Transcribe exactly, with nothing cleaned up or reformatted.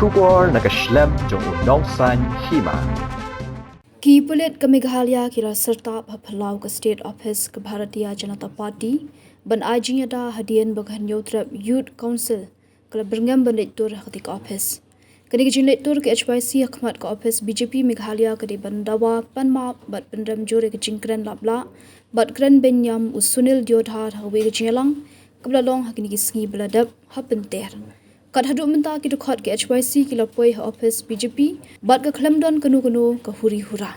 Khubor na ka shlem jong u nongsaiñ hima. Ki pulit ka Meghalaya ki la syrtap ha phyllaw ka State Office ka Bharatiya Janata Party ban ai jingïada hadien ba ka Hynñiewtrep Youth Council ka la byrngem ban leit tur ha katei ka office. Kane ka jingleit tur ka H Y C ha khmat ka office B J P Meghalaya ka dei ban dawa pan map bad pynrem jur ïa ka jingkren lap lah bad kren beiñ niam u Sunil Deodhar ha kawei ka jingïalang kaba la long ha kine ki sngi ba la dep ha Pynter. Kat haduh mynta ki dkhot ka H Y C ki la poi ha office B J P bad ka khlem don kano kano ka huri hura.